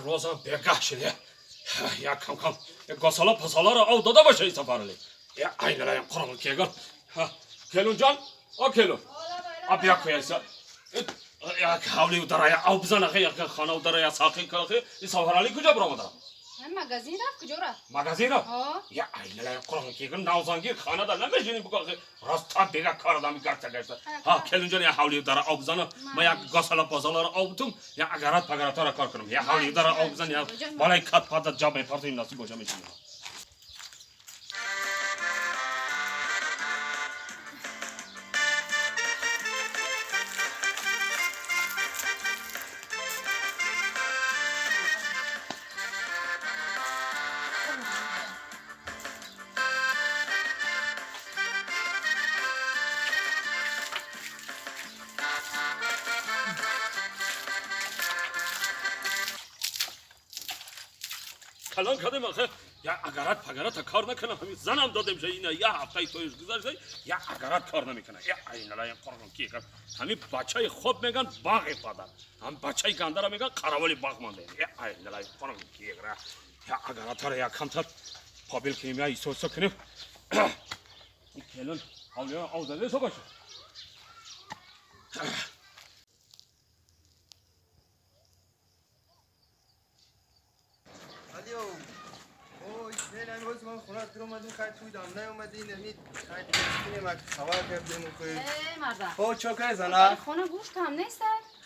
Розам бегоҳ шуда. Як кам кам госала пасаларо ов дода боша Сафарали. Я айналаям қурон кеган. Келунҷон, о келун. А бия куяса. Як ҳавли дарая ов бизан ахи, як хона дарая сақин кахи. Сафарали куҷо баромада? Магазин рафт, куҷо рафт? Магазин рафт? Я айналаям қурон кеган навзангир хонада намешинӣ букахи. Рост та бега кор дами гашта гашта. Ҳа келунҷон я ҳавли дара ов бизана. Ма як госала пасаларо ов бутум, я агарат пагаратора кор кунам. Я ҳавли дара ов бизан, я балай кат пада ҷа мепартоим насиб боша мешинем. کلان کردم آخه یا اگرات پگرات کار نکنه همین زنم دادم شه اینا یه هفته تویش گذشته یا اگرات کار نمیکنه یا اینلا یا قرآن کی کرد همین بچه خوب میگن باغ پادر هم بچه گنده را میگن قراولی باغ مانده یا اینلا قرآن کی کرد یا اگرات را یا کمتر پابل کنیم یا ایسو کنیم کلون حالا آوزنده سو باشه. من خونه در اومدیم خیلی توی دام نیومدی نمید خیلی دیگه خبر کردیم خیلی. ای مردا. او چوکای زنا. خونه گوشت هم نیست.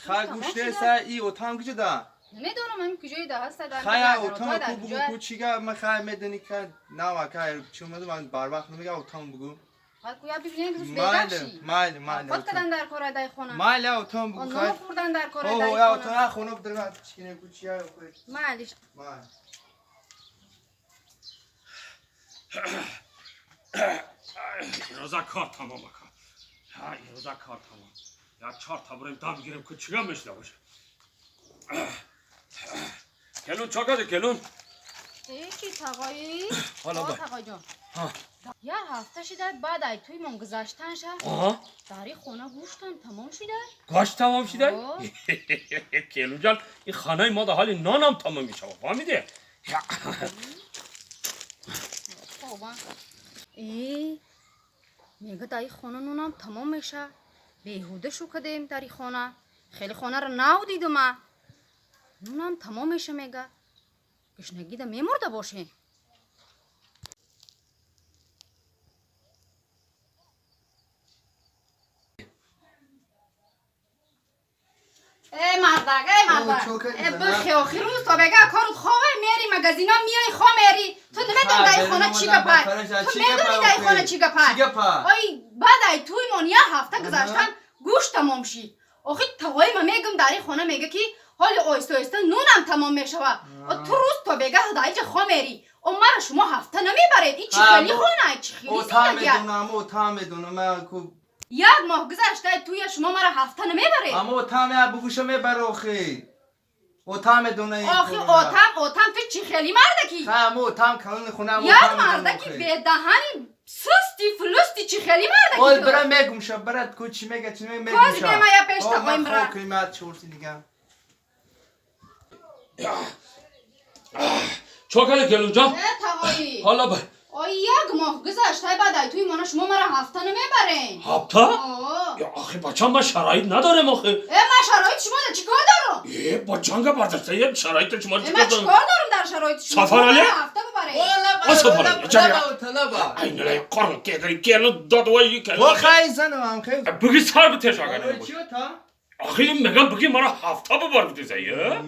خا گوشت نیست ای اوتام کجا دا؟ نمیدونم من کجای دا هست. خیا اوتام کو بگو کو چیگا من خیا میدونی که نه واکای چون من بار وقت نمیگم اوتام بگو. خا کویا ببینید روز بیدار مال مال خود کردن در کار دای خونه. مال اوتام بگو. خا خوردن در کار دای خونه. او اوتام خونه بدر چینه کو چیا مالش. مال. روزا کار تمام کار. ها روزا کار تمام. یا چهار تا بریم دام گیریم که چیگا میشه باشه. کلون چاکاده کلون. ای چی تاقایی؟ حالا با. تاقای جان. یا هفته شده بعد ای توی من گذشتن شه. داری خونه گوشتم تمام شده. گوشت تمام شده؟ کلون جان این خانه ما در حال نانم تمام میشه. فهمیدی؟ ای میگه دایی خونه نونم تمام میشه بیهوده شو کدیم در خونه خیلی خونه رو نو دیدم نونم تمام میشه میگه گشنگی ده میمرده باشه. ای مردک ای مردک ای بخی آخی روز تا بگه کارت خوابه میری مگزینا میای خواه میری تو نمیدونی دای خانه چی گپه تو میدونی دای خانه چی گپه آی بعد ای توی من یه هفته گذشتن گوشت تمام شی آخی تاقای ما میگم در خانه میگه که حال آیسته آیسته نونم تمام میشوه تو روز تا بگه دایجا خواه میری و مرا شما هفته نمیبرید این چی خیلی خانه چی خیلی زندگیه. او تا میدونم یک ماه گذشته توی شما مرا هفته نمیبرید. اما اوتام بگوشم میبره آخی. اوتام دونه. آخی اوتام اوتام تو چی خیلی مردکی؟ اما اوتام کلون خونه اما یک مردکی به دهنی سستی فلستی چی خیلی مردکی. اول برا میگم شب برات کو چی میگه چی میگه میگم. باز بیا ما یا پیش تا قایم برا. خب قیمت چورتی دیگه. چاکل کلون جان. تاقایی. حالا با. آی یک ماه گذشته بعد ای توی مانا شما مرا هفته نمیبرین. هفته؟ یا آخه بچه‌م من شرایط ندارم آخه. ای من شرایط شما ده چیکار دارم؟ ای با جنگ برداشته یه شرایط شما چیکار دارم؟ من چیکار دارم در شرایط شما؟ سفر علی؟ هفته ببرین. والا سفر علی. اینلا قرن که داری کلو داد وای کلو. وا خیلی زنم هم خیلی. بگی سر به تشاگنه. چی تا؟ آخه میگم بگی مرا هفته ببر بده زیه.